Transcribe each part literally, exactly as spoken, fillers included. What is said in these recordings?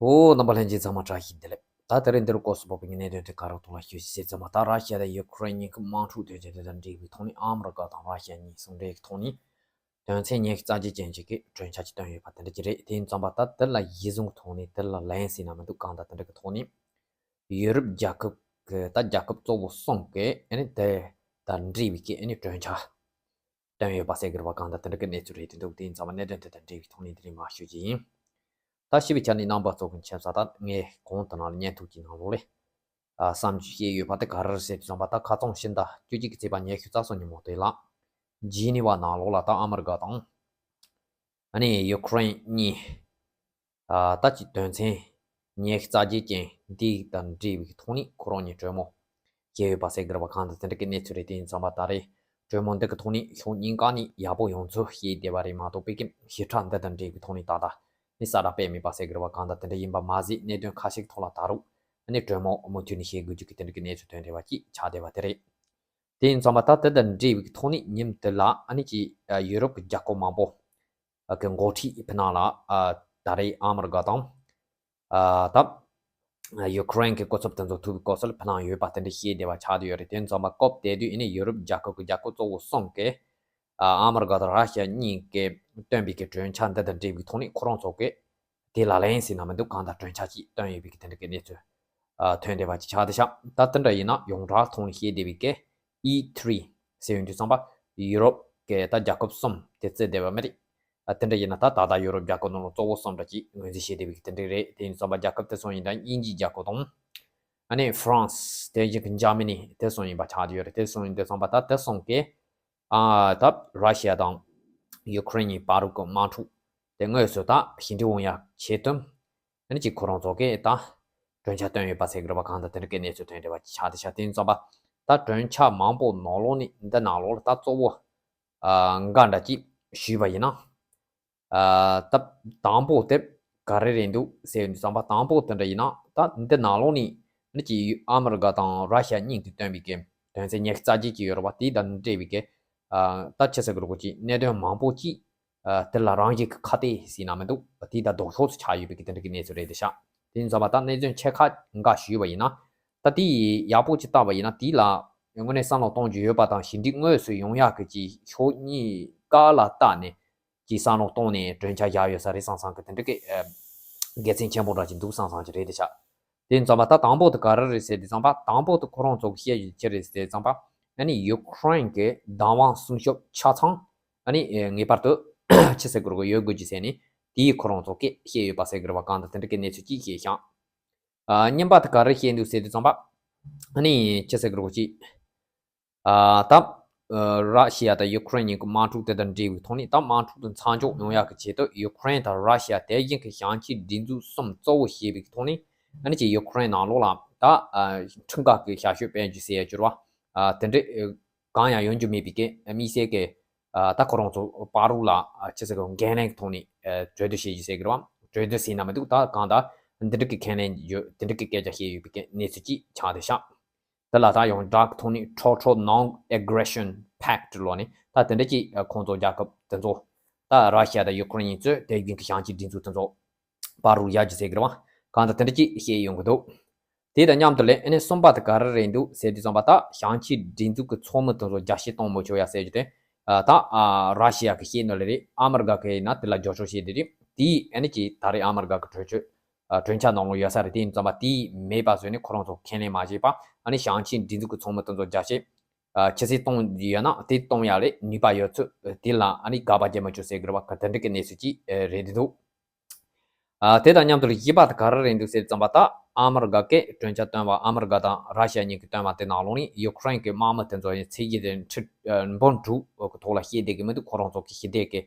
ཨོ། རྣམ་པ་ལྷན་རྒྱས་ཚང་མ་བཀྲ་ཤིས་བདེ་ལེགས། ད་དེ་རིང་འདིར་སྐོར་སུ་བབས་པའི་གནད་དོན་དེ་ག་རེ་ཐོག་ལ་ཞུ་ཞིག་ཟེར་ཙམ་པ། ད་ར་ཤི་ཡ་དང་ཡུ་ཁུ་རེན་གཉིས་ཀྱི་དམག་འཁྲུག་དོན་རྐྱེན་དེ་དང་འབྲེལ་བའི་ཐོག་ནས། ཨ་མི་རི་ཀ་དང་ར་ཤི་ཡ་གཉིས་ཟུང་འབྲེལ་གྱི་ཐོག་ནས་དོན་ཚན་ཉི་ཤུ་རྩ་བརྒྱད་ཅན་ཞིག་གི་གྲོས་འཆར་ཅིག་བཏོན་ཡོད་པ་དེ་འདྲ་ཅིག་རེད། དེ་ཡིན་ཙམ་པ་ད་དེ་ལ་གཞི་བཟུང་གི་ཐོག་ནས་དེ་ལ་ལན་ཟེར་ན་མི་འདུག་གང་ལྟར་དེ་འདྲ་གི་ཐོག་ནས་ཡུ་རོབ་རྒྱལ་ཁབ་ཀྱི་ད་རྒྱལ་ཁབ་གཙོ་བོ་གསུམ་གྱིས་ཨ་ནི་དེ་དང་འབྲེལ་བའི་གི་ཨ་ནི་གྲོས་འཆར་བཏོན་ཡོད་པ་ཟེར་གྱི་རེད་པ། གང་ལྟར་དེ་འདྲ་གི་གནས་ཚུལ་རེད་དེ་འདུག་དེ་ཡིན་ཙང་མ་གནད་དོན་དེ་དང་འབྲེལ་བའི་ཐོག་ནས་འདི་རིང་མར་ཞུ་རྒྱུ་ཡིན། ད་ཞུས་པའི་ཆ་ནས་རྣམ་པ་ཚོ་གི་ཆབ་ས་ད་ངས་གོང་དུ་ནང་ལ་བརྙན་ཐུང་གི་ནང་ལོགས་ལས། ཨ། བསམ་ཚུལ་བཤད་ཡོད་པ་དེ་ག་རེ་རེད་ཟེར་དུས་ཙམ་པ། ད་ཁ་རྩང་ཕྱི་ཟླ་བཅུ་གཅིག་གི་ཚེས་པ་ཉི་ཤུ་རྩ་གསུམ་ཉིན་མོ་དེ་ལ་ཇི་ནི་ཝ་ནང་ལོགས་ལ་ད་ཨ་མི་རི་ཀ་དང་ཨ་ནི་ཡུ་ཁུ་རེན་གཉིས། ཨ། ད་ཅིག་དོན་ཚན་ཉི་ཤུ་རྩ་བརྒྱད་ཅན་འདི་དང་འབྲེལ་བའི་ཐོག་ནས་ཁོ་རང་གཉིས་གྲོས་མོལ་བྱས་ཡོད་པ་ཟེར་གྱི་རེད་པ། གང་ལྟར་དེ་འདྲ་གི་གནས་ཚུལ་རེད། དེ་ཡིན་ཙང་མ་ད་རེས་གྲོས་མོལ་འདི་གི་ཐོག་ནས་ཕྱོགས་གཉིས་ཀ་ནས་ཡག་པོ་ཡོང་ཚུལ་བཤད་བསྡད་པ་རེད་མ་གཏོགས། དཔེ་ཀྱི་ཞིབ་ཕྲ་འདི་དང་འབྲེལ་བའི་ཐོག་ནས་ད་ལྟ་ནི་གསལ་བསྒྲགས་སྤེལ་མེད་པ་ཟེར་གྱི་རེད་པ། གང་ལྟར་དེ་འདྲ་ཡིན་པ་མ་ཟད་གནད་དོན་ཁ་ཤས་ཐོག་ལ་ད་རུང་ཨ་ནི་གྲོས་མོལ་མུ་མཐུད་ནས་བྱེད་དགོས་རྒྱུ་གི་དེ་འདྲ་གི་གནས་ཚུལ་ཐོན་བསྡད་པ་ཅིག་ཆགས་བསྡད་པ་དེ་རེད། དེ་ཡིན་ཙང་མ་ད་དེ་དང་འབྲེལ་བའི་ཐོག་ནས་ཉིན་དེ་ལ་ཨ་ནི་ཅིག་ཡུ་རོབ་ཀྱི་རྒྱལ་ཁབ་མང་པོ་གི་འགོ་ཁྲིད་ཕི་ནང་ལ། ཨ། ད་རེས་ཨ་མི་རི་ཀ་དང་། ཨ། ད་ཡུ་ཁུ་རེན་གྱི་སྐུ་ཚབ་དེ་ཚོ་ཐུག་པའི་སྐབས་སུ་ལ་ཕི་ནང་ཡོད་པ་དེ་འདྲ་བཤད་བསྡད་པ་ཆགས་བསྡད་ཡོད་རེད། དེ་ཡིན་ཙང་མ་སྐབས་དེ་དུས་ཨ་ནི་ཡུ་རོབ་རྒྱལ་ཁབ་ཀྱི་རྒྱལ་ཁབ་གཙོ་བོ་གསུམ་གྱིས། ཨ། ཨ་མི་རི་ཀ་དང་ར་ཤི་ཡ་གཉིས་ཀྱིས་བཏོན་པའི་གི་གྲོས་འཆར་འདི་དང་འབྲེལ་བའི་ཐོག་ནས་ཁོ་རང་ཚོ་གིས་དེ་ལ་ལན་ཟེར་ན་མི་འདུག་གང་ལྟར་གྲོས་འཆར་ཅིག་བཏོན་ཡོད་པའི་གི་དེ་འདྲ་གི་གནས་ཚུལ། ཨ། ཐོན་བསྡད་པ་ཅིག་ཆགས་བསྡད་ཤག་ད་དེ་འདྲ་ཡིན་ན་ཡོངས་གྲགས་ཐོག་ནས་བཤད་བསྡད་པའི་གི་ཨི་ཐི་རི་ཟེར་ཡོང་དུས་ཙམ་པ། ཡུ་རོབ་ཀྱི་ད་རྒྱལ་ཁབ་གསུམ་དེ་བརྩི་བསྡད་པ་མ་རེད། ཨ། དེ་འདྲ་ཡིན་ན་ད་ད་ལྟ་ཡུ་རོབ་རྒྱལ་ཁབ་ནང་ལ་གཙོ་བོ་གསུམ་འདྲ་ཅིག་ངོས་འཛིན་བྱས་བསྡད་པའི་གི་དེ་འདྲ་རེད། དེ་ཡིན་ཙམ་པ་རྒྱལ་ཁབ་དེ་ཚོ་ཡིན་ན་དབྱིན་ཇིའི་རྒྱལ་ཁབ་དང་། ཨ་ནི་ཧྥ་རན་སི། དེ་བཞིན་གྱི་འཇར་མ་ནི་དེ་གསུམ་ཡིན་པ་ཆགས་བསྡད་ཡོད་རེད། དེ་གསུམ་ཡིན་དུས་ཙམ་པ་ད་དེ་གསུམ་གིས། ཨ། ད་ར་ཤི་ཡ་དང་ཡུ་ཁུ་རེན་གཉིས་བར་དུ་གི་དམག་འཁྲུག་དེ་དངོས་སུ་ད་ཞི་འགྲིག་ཡོང་ཡ་ཆེད་དུ། ཨ་ནི་ཅིག་ཁོ་རང་ཚོ་གིས་ད་གྲོས་འཆར་བཏོན་ཡོད་པ་ཟེར་གྱི་རེད་པ། གང་ལྟར་དེ་འདྲ་གི་གནས་ཚུལ་ཐོན་བསྡད་པ་ཅིག་ཆགས་བསྡད་ཤག་དེ་ཡིན་ཙམ་པ་ད་གྲོས་འཆར་མང་པོ་ནང་ལོགས་ནས་འདི་ནང་ལོགས་ལ་ད་གཙོ་བོ། ཨ། འགའ་འདྲ་ཅིག་ཞུས་པ་ཡིན་ན། ཨ། ད་དང་པོ་དེ་ག་རེ་རེད་འདུག་ཟེར་དུས་ཙམ་པ། དང་པོ་དེ་འདྲ་ཡིན་ན་ད་འདི་ནང་ལོགས་ནས་ནི་ཅིག་ཨ་མི་རི་ཀ་དང་ར་ཤི་ཡ་གཉིས་ཀྱིས་བཏོན་པའི་གི་དོན་ཚན་ཉི་ཤུ་རྩ་བརྒྱད་ཅིག་ཡོད་རེད་པ། དེ་དང་འབྲེལ་བའི་གི། ཨ། ད་ཆི་ཟེར་དགོས་རེད་གོ་ཅིག་གནད་དོན་མང་པོ་ཅིག་ཨ། དེ་ལ་རང་བཞིན་གྱི་ཁ་གཏད་ཟེར་ན་མི་འདུག་དེ་ད་ལྡོག་ཕྱོགས་སུ་ཆགས་ཡོད་པའི་གི་དེ་འདྲ་གི་གནས་ཚུལ་རེད་དེ་ཤག་དེ་ཡིན་ཙམ་པ་ད་གནད་དོན་ཆེ་ཁག་འགའ་ཞུས་པ་ཡིན་ན། ད་དེ་ཡག་པོ་ཅིག་བལྟས་པ་ཡིན་ན་དེ་ལ་དངོས་གནས་བསམ་བློ་གཏོང་རྒྱུ་ཡོད་པ་དང་། ཞི་འགྲིག་དངོས་སུ་ཡོང་ཡག་གི་ཅིག་ཕྱོགས་གཉིས་ཀ་ལ་བལྟས་ནས་ཅིག་བསམ་བློ་གཏོང་ནས་གྲོས་འཆར་བཞག་ཡོད་ས་རེད་བསམ་བསམ་གི་དེ་འདྲ་གི། ཨ། དགེ་མཚན་ཆེན་པོ་འདྲ་ཅིག་འདུག་བསམ་བསམ་ཅིག་རེད་དེ་ཤག་དེ་ཡིན་ཙམ་པ་ད་དང་པོ་དེ་ག་རེ་རེད་ཟེར་དུས་ཙམ་པ། དང་པོ་དེ་ཁོ་རང་ཚོ་གིས་བཤད་རྒྱུ་ཅི་རེད་ཟེར་དུས་ཙམ་པ། ཨ་ནི་ཡུ་ཁུ་རེན་གྱི་བདག་དབང་སྲུང་སྐྱོབ་ཆ་ཚང་ཨ་ནི་ངེས་པར་དུ་ཆི་ཟེར་དགོས་རེད་གོ་ཡོད་དགོས་ཀྱི་ཟེར་ནས་དེའི་ཁོ་རང་ཚོ་གིས་བཤད་ཡོད་པ་ཟེར་གྱི་རེད་པ། གང་ལྟར་དེ་འདྲ་གི་གནས་ཚུལ་ཅིག་བཤད་ཤག་ཨ། གཉིས་པ་དེ་ག་རེ་བཤད་འདུག་ཟེར་དུས་ཙམ་པ། ཨ་ནི་ཆི་ཟེར་དགོས་རེད་གོ་ཅིག་ཨ། ད། ཨ། ར་ཤི་ཡ་དང་ཡུ་ཁུ་རེན་གཉིས་ཀྱི་དམག་འཁྲུག་དེ་དང་འབྲེལ་བའི་ཐོག་ནས་ད་དམག་འཁྲུག་དེ་མཚམས་འཇོག་ཡོང་ཡག་གི་ཆེད་དུ་ཡུ་ཁུ་རེན་དང་ར་ཤི་ཡ་དེ་བཞིན་གྱི་ཞིང་ཆེན་སྒྲིག་འཛུགས་གསུམ་གཙོ་བོ་བྱས་པའི་ཐོག་ནས་ཨ་ནི་ཅིག་ཡུ་ཁུ་རེན་ནང་ལོགས་ལ་ད། ཨ། ཁྲིམས་འགལ་གྱི་ཞབས་ཞུ་སྤེལ་རྒྱུ་ཟེར་ཡ་གྱུར་བ། ཨ། དེ་འདྲའི་གང་ཡང་ཡོང་རྒྱུ་མེད་པའི་གི་དམིགས་བསལ་གྱི། ཨ། ད་ཁོ་རང་ཚོ་བར་དུ་ལ། ཨ། ཆི་ཟེར་གི་འགན་ལེན་གྱི་ཐོག་ནས། ཨ། གྲོས་བསྡུར་བྱེད་རྒྱུ་ཟེར་གི་རེད་བ། གྲོས་བསྡུར་ཟེར་ན་མི་འདུག་ད་གང་ལྟར་འདི་འདྲ་གི་ཁས་ལེན་ཡོད། དེ་འདྲ་གི་སྐད་ཆ་བཤད་ཡོད་པའི་གནས་ཚུལ་ཅིག་ཆགས་བསྡད་ཤག་དེ་ལ་ད་ཡོངས་གྲགས་ཐོག་ནས་Total Non-Aggression Pact ལོ་ནས་ད་དེ་འདྲ་ཅིག་ཁོང་ཚོ་རྒྱལ་ཁབ་དེ་ཚོ། ད་ར་ཤི་ཡ་དང་ཡུ་ཁུ་རེན་གཉིས་ཚོས་དེ་བཞིན་གྱི་ཞིང་ཆེན་སྒྲིག་འཛུགས་དེ་ཚོ་བར་དུ་བཞག་རྒྱུ་ཟེར་གི་རེད་བ། གང་ལྟར་དེ་འདྲ་ཅིག་བཤད་ཡོང་གི་འདུག་དེ་དང་མཉམ་དུ་ལས་ཨ་ནི་གསུམ་པ་དེ་ག་རེ་རེད་འདུག་ཟེར་དུས་ཙམ་པ། ད་ཞིང་ཆེན་སྒྲིག་འཛུགས་ཀྱི་ཚོགས་མི་དེ་ཚོ་རྒྱ་སྐྱེད་གཏོང་མི་ཆོག་ཡ་ཟེར་རྒྱུ་དེ། ཨ། ད། ཨ། ར་ཤི་ཡ་གིས་བཤད་ནོ་ལས་རེད། ཨ་མི་རི་ཀ་གིས་ཡིན་ན་དེ་ལ་རྒྱབ་སྐྱོར་བྱས་དེ་རེད། དེས་ཨ་ནི་ཅིག་ད་རེས་ཨ་མི་རི་ཀ་གི་གྲོས་ཆོད། ཨ། གྲོས་འཆར་ནང་ལོགས་ཡོད་ས་རེད། དེ་ཡིན་ཙམ་པ་དེ་མེད་པ་བཟོས་ནས་ཁོ་རང་ཚོ་ཁས་ལེན་མ་བྱས་པ། ཨ་ནི་ཞིང་ཆེན་སྒྲིག་འཛུགས་ཀྱི་ཚོགས་མི་དེ་ཚོ་རྒྱ་སྐྱེད། ཨ། ཕྱི་གསལ་གཏོང་ཡོད་ན་དེ་གཏོང་ཡ་ལས་ནུས་པ་ཡོད་ཚོད་དེ་ལ་ཨ་ནི་དགག་པ་བྱེད་མི་ཆོག་ཟེར་གི་རེད་བ། ག་དེ་འདྲ་གི་གནས་ཚུལ་ཅིག་ཨ། རེད་འདུག་ཨ། དེ་དང་མཉམ་དུ་བཞི་པ་དེ་ག་རེ་རེད་འདུག་ཟེར་ཙམ་པ། ད་ཨ་མི་རི་ཀ་གིས་གྲོས་འཆར་བཏོན་པ། ཨ་མི་རི་ཀ་དང་ར་ཤི་ཡ་གཉིས་ཀྱིས་བཏོན་པ་དེ་ནང་ལོགས་ནས་ཡུ་ཁུ་རེན་གྱི་དམག་མི་དེ་ཚོ་ཡང་ཚད་གཞི་དེ་ཁྲི། ཨ། འབུམ་དྲུག་གི་ཐོག་ལ་བཤད་བསྡད་ཀྱི་མི་འདུག་ཁོ་རང་ཚོ་གི་ཞི་བདེ་གི་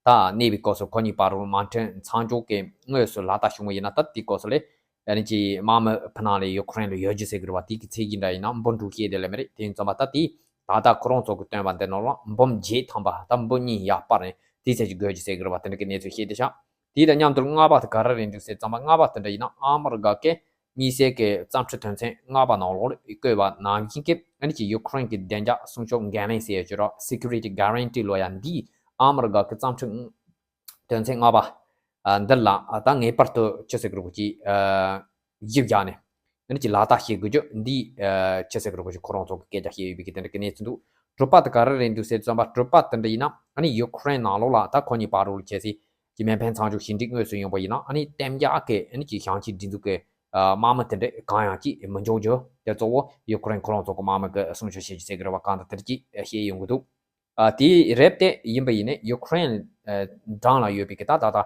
ད་གནས་པའི་སྐབས་སུ་ཁོ་གཉིས་བར་དུ་དམག་འཁྲུག་མཚམས་འཇོག་གི་དངོས་སུ་ལག་བསྟར་བྱུང་བ་ཡིན་ན། ད་དེའི་སྐབས་སུ་ལས་ཨ་ནི་ཅིག་དམག་མི་ཕུ་ནང་ལས་ཡུ་ཁུ་རེན་ལ་ཡོད་རྒྱུ་ཟེར་གི་རེད་བ། དེ་གི་ཚད་གཞི་འདྲ་ཡིན་ན་འབུམ་དྲུག་བཤད་བསྡད་ལེ་མི་རེད། དེ་ཡིན་ཙམ་པ་ད་དེ་ད་ལྟ་ཁོ་རང་ཚོ་གི་བཏོན་པ་འདི་ནང་ལ་འབུམ་བརྒྱད་ཐམ་པ། ད་འབུམ་གཉིས་ཡར་སྤར་ནས་དེ་ཚད་ཅིག་དགོས་རྒྱུ་ཟེར་གི་རེད་བ། དེ་འདྲ་གི་གནས་ཚུལ་བཤད་བསྡད་ཤག་དེ་དང་མཉམ་དུ་ལྔ་པ་དེ་ག་རེ་རེད་འདུག་ཟེར་ཙམ་པ། ལྔ་པ་དེ་འདྲ་ཡིན་ན་ཨ་མི་རི་ཀ་གིས་དམིགས་བསལ་གྱི་རྩ་ཁྲིམས་དོན་ཚན་ལྔ་པ་ནང་ལོགས་ལ་བཀོད་པ་ནང་བཞིན་གྱི་ཨ་ནི་ཅིག་ཡུ་ཁུ་རེན་གྱི་བདེ་འཇགས་སྲུང་སྐྱོབ་འགན་ལེན་ཟེར་ཡ་ཅིག་ཡོད་རེད། Security Guarantee ལོ་ཡ། འདི་ཨ་མི་རི་ཀ་གི་རྩ་ཁྲིམས་དོན་ཚན་ལྔ་པ། འདི་ལ་ད་ངེས་པར་དུ་ཆི་ཟེར་གི་རེད་གོ་ཅིག་གཞི་བཞག་ནས་ཨ་ནི་ཅིག་ལག་བསྟར་བྱེད་དགོས་རྒྱུ་འདི་ཆི་ཟེར་གི་རེད་གོ་ཅིག་ཁོ་རང་ཚོ་གི་སྐད་ཆ་བཤད་ཡོད་པའི་གི་དེ་འདྲ་གི་གནས་ཚུལ་འདུག་གྲུབ་པ་དེ་ག་རེ་རེད་འདུག་ཟེར་ཙམ་པ། གྲུབ་པ་དེ་འདྲ་ཡིན་ན་ཨ་ནི་ཡུ་ཁུ་རེན་ནང་ལོགས་ལ་ད་ཁོ་གཉིས་བར་དུ་ལ་བྱས་སའི་ཀྱི་མེ་འཕེན་མཚམས་འཇོག་ཞི་འགྲིག་དངོས་སུ་ཡོང་པ་ཡིན་ན་ཨ་ནི་གཏན་འཇགས་ཀྱི་ཨ་ནི་ཀྱི་ཞིང་ཆེན་སྒྲིག་འཛུགས་ཀྱི་དམག་མི་དེ་འདྲ་གང་ཡང་ཅིག་མི་འཇོག་རྒྱུ་དེ་གཙོ་བོ་ཡུ་ཁུ་རེན་ཁོ་རང་ཚོ་གི་དམག་མི་གི་གསུང་ཆོས་བྱེད་རྒྱུ་ཟེར་གི་རེད་བ། གང་ལྟར་དེ་འདྲ་ཅིག་བཤད་ཡོང་གི་འདུག་ཨ་དེ་རེད་དེ་ཡིན་པ་ཡིན་ནའི་ཡུ་ཁུ་རེན་འགྲམ་ལ་ཡོད་པའི་གི་ད་ད་ད་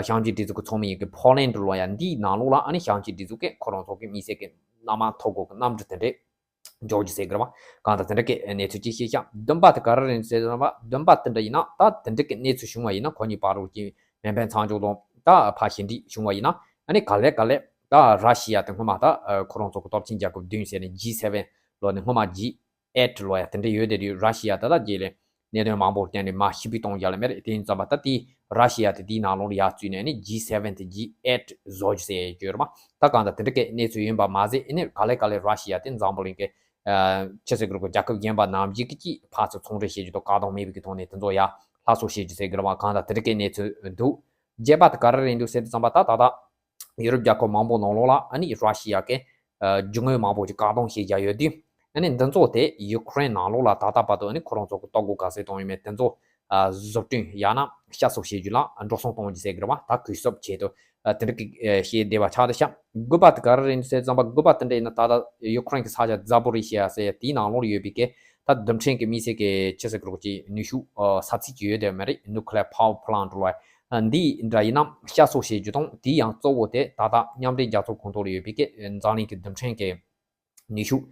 ཞིང་ཆེན་སྒྲིག་འཛུགས་ཀྱི་ཚོགས་མི་ཡིན་གི་ཕོ་ལན་ཌི་ལོ་ཡ་འདིའི་ནང་ལོགས་ལ་ཨ་ནི་ཞིང་ཆེན་སྒྲིག་འཛུགས་ཀྱི་ཁོ་རང་ཚོ་གི་དམིགས་བསལ་གི་གནམ་དམག་ཐོབ་གོ་གི་གནམ་གྲུ་དེ་འདྲས་འཇོག་རྒྱུ་ཟེར་གི་རེད་བ། གང་ལྟར་དེ་འདྲ་གི་གནས་ཚུལ་ཅིག་ཤེས་ཤག་བདུན་པ་དེ་ག་རེ་རེད་ཟེར་ན་བ། བདུན་པ་དེ་འདྲ་ཡིན་ན་ད་དེ་འདྲ་གི་གནས་ཚུལ་བྱུང་བ་ཡིན་ན་ཁོ་གཉིས་བར་དུ་གི་མེ་འཕེན་མཚམས་འཇོག་དང་ད་ཕར་ཞི་འགྲིག་བྱུང་བ་ཡིན་ན་ཨ་ནི་ག་ལེ་ག་ལེ་ད་ར་ཤི་ཡ་དེ་སྔོན་མ་ད་ཁོ་རང་ཚོ་གི་སྟོབས་ཆེན་རྒྱལ་ཁབ་བདུན་ཟེར་ནས་ཇི་སེ་བེན་ལོ་ནས་སྔོན་མ་ཇི་ཨེཊ་ལོ་ཡ་དེ་འདྲ་ཡོད་དེ་དུས་ར་ཤི་ཡ་ད་ལྟ་རྗེས་ལས་གནད་དོན་མང་པོར་བརྟེན་ནས་མར་ཕྱིར་འབུད་གཏོང་རྒྱུ་ལ་མེད་རེད། དེ་ཡིན་ཙམ་པ་ད་དེ་ར་ཤི་ཡ་དེ་དེའི་ནང་ལོགས་ལ་ཡར་བཙུགས་ནས་ནི་ཇི་སེ་བེན་དེ་ཇི་ཨེཊ་བཟོ་རྒྱུ་ཟེར་ཡོད་རེད་མ། ད་གང་ལྟར་དེ་འདྲ་གི་གནས་ཚུལ་ཡིན་པ་མ་ཟད་ནི་ག་ལེ་ག་ལེ་ར་ཤི་ཡ་དེ་འཛམ་བུ་གླིང་གི་ཆི་ཟེར་གི་རེད་གོ་རྒྱལ་ཁབ་གཞན་པ་ནང་བཞིན་གི་ཅིག་ཕར་ཚུར་ཚོང་འབྲེལ་བྱེད་རྒྱུ་དང་བཀག་སྡོམ་མེད་པའི་གི་ཐོག་ནས་དེ་ཚོ་ཡར་སླར་གསོ་བྱེད་རྒྱུ་ཟེར་གི་རེད་མ། གང་ལྟར་དེ་འདྲ་གི་གནས་ཚུལ་འདུག་བརྒྱད་པ་དེ་ག་རེ་རེད་འདུག་ཟེར་དུས་ཙམ་པ་ད་ད་ལྟ་ཡུ་རོབ་རྒྱལ་ཁབ་མང་པོ་ནང་ལོགས་ལ་ཨ་ནི་ར་ཤི་ཡ་གི་རྒྱུ་དངོས་མང་པོ་ཅིག་བཀག་སྡོམ་བྱེད་རྒྱུ་ཡོད་དུས་ཨ་ནི་འདི་ཚོ་དེ་ཡུ་ཁུ་རེན་ནང་ལོགས་ལ་ད་ལྟ་བར་དུ་ཨ་ནི་ཁོ་རང་ཚོ་གི་ལྟོ་གོས་ག་ཚོད་གཏོང་ཡོད་མེད་དེ་ཚོ་བཟོ་སྐྲུན་ཡང་ན་བསྐྱར་གསོ་བྱེད་རྒྱུ་ལ་འགྲོ་སོང་གཏོང་རྒྱུ་ཟེར་གི་རེད་བ། ད་གུས་ཞབས་བྱེད་དུ་དེ་འདྲ་གི་བཤད་བསྡད་པ་ཆགས་བསྡད་ཤག་དགུ་པ་དེ་ག་རེ་རེད་ཟེར་ཙམ་པ་དགུ་པ་དེ་འདྲ་ཡིན་ན་ད་ལྟ་ཡུ་ཁུ་རེན་གི་ས་ཆ་ཛ་པོ་རི་ཤི་ཡ་ཟེར་དེའི་ནང་ལོགས་ལ་ཡོད་པའི་གི་ད་རྡུལ་ཕྲན་གི་དམིགས་བསལ་གི་ཆི་ཟེར་གི་རེད་གོ་ཅིག་ནུས་ཤུགས་ས་ཚིགས་ཅིག་ཡོད་དེ་མ་རེད། ནུ་ཁི་ལེ་ཡར་པ་ཝར་པ་ལན་ཊི་ལོ་ཡ། འདི་འདྲ་ཡིན་ན་བསྐྱར་གསོ་བྱེད་རྒྱུ་དང་དེའི་ཡང་གཙོ་བོ་དེ་ད་ལྟ་མཉམ་འབྲེལ་རྒྱལ་ཚོགས་ཁོངས་གཏོགས་ལ་ཡོད་པའི་གི་འཛམ་གླིང་གི་རྡུལ་ཕྲན་གི་ནུས་ཤུགས་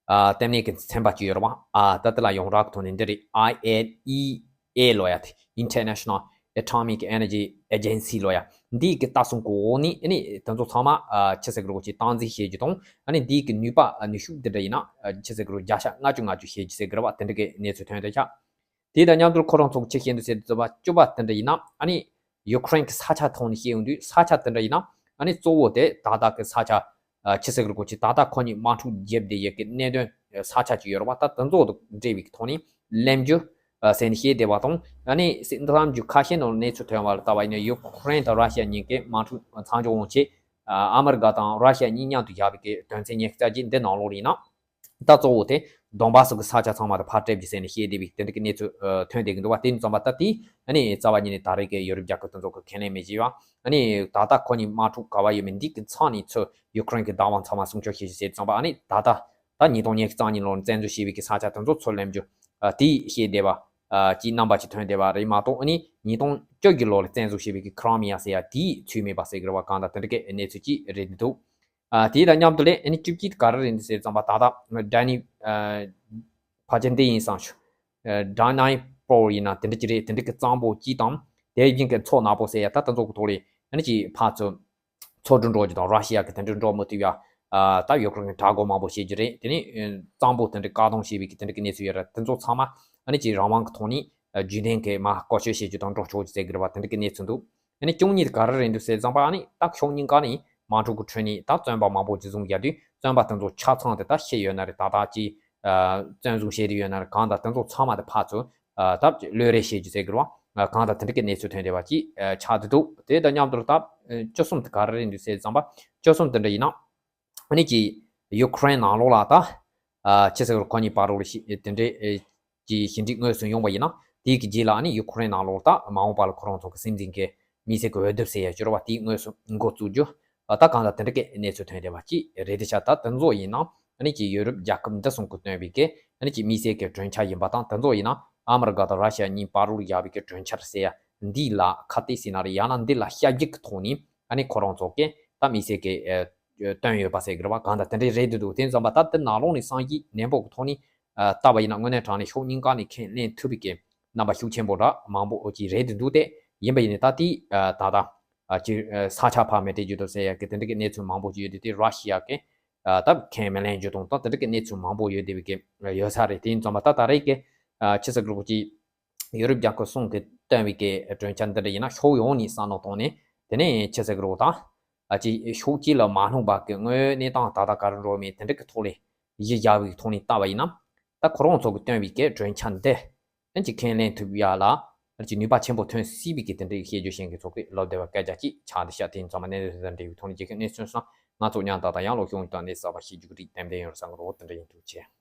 ཨ་ལྟེ་གནས་ཀྱི་ཚན་པ་ཅིག་ཡོད་རེད་བ། ཨ་ད་དེ་ལ་ཡོངས་གྲགས་ཀྱི་ཐོག་ནས་འདི་རེད། ཨའི་ཨེན་ཨི་ཨེ་ལོ་ཡ་དེ་International Atomic Energy Agency ལོ་ཡ། འདིའི་གི་ལྟ་སྲུང་གི་འོག་ནས་ཨ་ནི་དེ་ཚོ་ཚང་མ་ཨ་ཆི་ཟེར་གི་རེད་གོ་ཅིག་སྟངས་འཛིན་བྱེད་རྒྱུ་དང་ཨ་ནི་འདིའི་གི་ནུས་པ་ཨ་ནུས་ཤུགས་འདི་འདྲ་ཡིན་ན་ཨ་ཆི་ཟེར་གི་རེད་བརྒྱ་ཆ་ལྔ་བཅུ་ང་བཅུ་བྱེད་རྒྱུ་ཟེར་གི་རེད་བ། དེ་འདྲ་གི་གནས་ཚུལ་ཐོན་བསྡད་ཤག་དེ་དང་མཉམ་དུ་ཁོ་རང་ཚོ་གི་ཆི་བཤད་འདུག་ཟེར་དུས་ཙམ་པ་བཅུ་པ་དེ་འདྲ་ཡིན་ན་ཨ་ནི་ཡུ་ཁུ་རེན་གི་ས་ཆ་ཐོག་ནས་བཤད་ཡོང་དུས་ས་ཆ་དེ་འདྲ་ཡིན་ན་ཨ་ནི་གཙོ་བོ་དེ་ད་ལྟ་གི་ས་ཆ་ཨ་ཆི་ཟེར་གི་རེད་གོ་ཅིག་ད་ལྟ་ཁོ་གཉིས་དམག་འཁྲུག་བརྒྱབ་བསྡད་ཡོད་གི་གནད་དོན་ས་ཆ་ཅིག་ཡོད་རེད་བ། ད་དེ་ཚོ་དང་འབྲེལ་བའི་ཐོག་ནས་གླེང་རྒྱུ་ཟེར་ནས་བཤད་བསྡད་པ་དང་ཨ་ནི་གླེང་རྒྱུ་ཁ་ཤས་ནང་གནས་ཚུལ་ཐོན་པ་ལ་ལྟ་བ་ཡིན་ན་ཡུ་ཁུ་རེན་དང་ར་ཤི་ཡ་གཉིས་ཀས་དམག་འཁྲུག་མཚམས་འཇོག་ཡོང་ཆེད་ཨ་མི་རི་ཀ་དང་ར་ཤི་ཡ་གཉིས་མཉམ་དུ་བཞག་པའི་གི་དོན་ཚན་ཉི་ཤུ་རྩ་གཅིག་འདི་ནང་ལོགས་ཡིན་ན། ད་གཙོ་བོ་དེ་དོན་བྷ་སི་གི་ས་ཆ་ཚང་མ་དེ་ཕར་སྤྲད་རྒྱུ་ཟེར་ནས་བཤད་བསྡད་པའི་དེ་འདྲ་གི་གནས་ཚུལ་ཨ་ཐོན་བསྡད་ཀྱི་འདུག་བ། དེ་ཡིན་ཙམ་པ་ད་དེ་ཨ་ནི་རྩ་བ་ཉིད་ནས་ད་རེས་ཀྱི་ཡོ་རོབ་རྒྱལ་ཁབ་དེ་ཚོ་གི་ཁས་ལེན་མེད་ཅེས་པ། ཨ་ནི་ད་ལྟ་ཁོ་གཉིས་དམག་འཁྲུག་ག་བ་ཡོད་མེད་འདི་གི་ཚང་ནས་ཚུར་ཡུ་ཁུ་རེན་གི་བདག་དབང་ཚང་མ་སྲུང་སྐྱོབ་བྱེད་རྒྱུ་ཟེར་ཙམ་པ་ཨ་ནི་ད་ལྟ་ད་ཉིས་སྟོང་ཉི་ཤུ་རྩ་གཉིས་ལོར་བཙན་འཛུལ་བྱས་པའི་གི་ས་ཆ་དེ་ཚོ་ཚུར་ལེན་རྒྱུ་ཨ་དེ་བཤད་བསྡད་པ་ཨ་ཅིག་རྣམ་པ་ཅིག་ཐོན་བསྡད་པ་རེད་མ་གཏོགས་ཨ་ནི་ཉིས་སྟོང་བཅུ་བཞི་ལོ་ལ་བཙན་འཛུལ་བྱས་པའི་གི་ཁི་རི་མི་ཡ་ཟེར་ཡ་དེ་ཚུད་མེད་པ་ཟེར་གི་རེད་བ། གང་ལྟར་དེ་འདྲ་གི་གནས་ཚུལ་ཅིག་རེད་འདུག་ཨ་དེ་དང་མཉམ་དུ་ལས་ཨ་ནི་བཅུ་གཅིག་ག་རེ་རེད་འདུག་ཟེར་ཙམ་པ་ད་ལྟ་ཌན་ནི་ཨ་ཕལ་ཆེར་འདི་ཡིན་བསམ་ཞུ། ཨ་ཌན་ནི་པོལ་ཡིན་ན་དེ་འདྲ་ཅིག་རེད། དེ་འདྲ་གི་གཙང་པོ་གཅིག་དང་དེ་བཞིན་གི་མཚོ་ནག་པོ་ཟེར་ཡ་ད་ལྟ་ཚོ་གི་ཐོག་ལས་ཨ་ནི་ཅིག་ཕར་ཚུར་མཚོ་གྲུ་འགྲོ་རྒྱུ་དང་ར་ཤི་ཡ་གི་དེ་འདྲ་འགྲོ་མི་ཐུབ་ཡ། ཨ་ད་ཡུ་ཁུ་རེན་གི་དྲག་རྒོལ་མང་པོ་བྱེད་རྒྱུ་རེད། དེ་ནས་ཨ་གཙང་པོ་དེ་འདྲ་བཀག་སྡོམ་བྱེད་པའི་གི་དེ་འདྲ་གི་གནས་ཚུལ་ཡོད་རེད། དེ་ཚོ་ཚང་མ་ཨ་ནི་ཅིག་རང་དབང་གི་ཐོག་ནས་ཨ་རྒྱུན་ལྡན་གི་མར་བཀོལ་སྤྱོད་བྱེད་རྒྱུ་དང་འགྲོ་ཆོག་རྒྱུ་ཟེར་གི་རེད་བ། དེ་འདྲ་གི་གནས་ཚུལ་འདུག་ཨ་ནི་བཅུ་གཉིས་དེ་ག་རེ་རེད་འདུག་ཟེར་ཙམ་པ་ཨ་ནི་ད་ཕྱོགས་གཉིས་ཀ་ནས་དམག་འཁྲུག་གི་ཁྲོད་ནས་ད་བཙོན་པ་མང་པོ་ཅིག་བཟུང་བཞག་དུས་བཙོན་པ་དེ་ཚོ་ཆ་ཚང་དེ་ད་ཤི་ཡོད་ན་རེད། ད་ལྟ་ཅིག་ཨ་བཙོན་བཟུང་བྱས་ཏེ་ཡོད་ན་རེད། གང་ལྟར་དེ་ཚོ་ཚང་མ་དེ་ཕར་ཚུར་ཨ་ད་གློད་རེས་བྱེད་རྒྱུ་ཟེར་གི་རེད་བ། ཨ་གང་ལྟར་དེ་འདྲ་གི་གནས་ཚུལ་ཐོན་བསྡད་པ་ཅིག་ཨ་ཆགས་བསྡད་འདུག་དེ་དང་མཉམ་དུ་ད་ཨ་བཅུ་གསུམ་དེ་ག་རེ་རེད་འདུག་ཟེར་ཙམ་པ་བཅུ་གསུམ་དེ་འདྲ་ཡིན་ན། ཨ་ནི་ཅིག་ཡུ་ཁུ་རེན་ནང་ལོགས་ལ་ད་ཨ་ཆི་ཟེར་ཁོ་གཉིས་བར་ལ་ཞི་དེ་འདྲའི་ཨེ་ཀྱི་ཞི་འགྲིག་དངོས་སུ་ཡོང་བ་ཡིན་ན་དེའི་གི་རྗེས་ལ་ཨ་ནི་ཡུ་ཁུ་རེན་ནང་ལོགས་ད་མ་འོངས་པ་ལ་ཁོ་རང་ཚོ་གི་སྲིད་འཛིན་གི་མི་སེར་གི་འོས་བསྡུ་ཟེར་ཡ་ཅིག་ཡོད་རེད་བ། དེའི་དངོས་སུ་འགོ་བཙུགས་རྒྱུ་ཨ་ད་གང་ལྟར་དེ་འདྲ་གི་གནས་ཚུལ་ཐོན་བསྡད་པ་ཅིག་རེད་དེ་ཤག་ད་དེ་ཚོ་ཡིན་ན་ཨ་ནི་ཅིག་ཡོ་རོབ་རྒྱལ་ཁབ་འདི་གསུམ་གི་བཏོན་པའི་གི་ཨ་ནི་ཅིག་མི་སེར་གི་གྲོས་འཆར་ཡིན་པ་དང་། དེ་ཚོ་ཡིན་ན་ཨ་མི་རི་ཀ་དང་ར་ཤི་ཡ་གཉིས་བར་ལ་ཡོད་པའི་གི་གྲོས་འཆར་ཟེར་ཡ་འདི་ལ་ཁ་གཏད་ཟེར་ན་རེད། ཡང་ན་འདི་ལ་ཞབས་འདེགས་གི་ཐོག་ནས་ཨ་ནི་ཁོ་རང་ཚོ་གི་ད་མི་སེར་གི་ཨ་བཏོན་ཡོད་པ་ཟེར་གི་རེད་བ། གང་ལྟར་དེ་འདྲའི་རེད་འདུག་དེ་ཙམ་པ་ད་དེ་ནང་ལོགས་ནས་བསམ་གཞིག་ནན་པོ་གི་ཐོག་ནས་ཨ་བལྟས་པ་ཡིན་ན་དངོས་གནས་དྲང་གནས་ཕྱོགས་གཉིས་ཀ་ནས་ཁས་ལེན་ཐུབ་པའི་གི་རྣམ་པ་ཤུགས་ཆེན་པོ་འདྲ་མང་པོ་ཅིག་རེད་འདུག་སྟེ། ཡིན་པ་ཡིན་ནའི་ད་དེ་ཨ་ད་ལྟ་ཨ་ཅིག་ཨ་ས་ཆ་ཕར་མི་སྤྲད་རྒྱུ་དང་ཟེར་ཡ་གི་དེ་འདྲ་གི་གནས་ཚུལ་མང་པོ་ཅིག་ཡོད་དེ། དེ་ར་ཤི་ཡ་གི་ཨ་ད་ཁས་མི་ལེན་རྒྱུ་དང་ད་དེ་འདྲ་གི་གནས་ཚུལ་མང་པོ་ཡོད་བསྡད་པའི་གི་ཡོད་ས་རེད། དེ་ཡིན་ཙམ་པ་ད་ད་རེས་གི་ཨ་ཆི་ཟེར་གི་རེད་གོ་ཅིག་ཡོ་རོབ་རྒྱལ་ཁབ་གསུམ་གི་བཏོན་པའི་གི་གྲོས་འཆར་འདི་འདྲ་ཡིན་ན་ཕྱོགས་ཡོངས་ནས་བསམ་བློ་བཏང་ནས་དེ་ནས་ཆི་ཟེར་གི་རེད་གོ་ད་ཨ་ཅིག་ཕྱོགས་གཅིག་ལ་མ་ལྷུང་བ་གི་དངོས་ཡོད་གནས་སྟངས་ད་ལྟ་ག་རེ་འགྲོ་མིན་དེ་འདྲ་གི་ཐོག་ལ་གཞི་བཞག་པའི་ཐོག་ནས་བལྟས་པ་ཡིན་ན་ད་ཁོ་རང་ཚོ་གི་བཏོན་པའི་གི་གྲོས་འཆར་འདི་ཨ་ཅིག་ཁས་ལེན་ཐུབ་ཡ་ལ་ ཨ་ཅིག་ནུས་པ་ཆེན་པོ་ཐོན་སྲིད་པའི་གི་དེ་འདྲའི་བཤད་རྒྱུ་ཤེས་མཁན་ཚོ་གི་ལོ་བདེ་བ་སྐད་ཆ་ཅིག་ཆགས་འདི་ཤ་དེ་ཚང་མ་གནས་ཚུལ་དང་འབྲེལ་བའི་ཐོག་ནས་རྒྱལ་ཁབ་གནས་ཚུལ་སོང་ང་ཚོ་མཉམ་དུ་ད་ཡང་ལོ་གཞུང་དང་གནས་ཚུལ་བཤད་རྒྱུ་གི་རིགས་ཏན་ཏན་ཡོད་རེད་བསམ་གི་རོ། དེ་འདྲ་ཡིན་ཐུགས་རྗེ་ཆེ།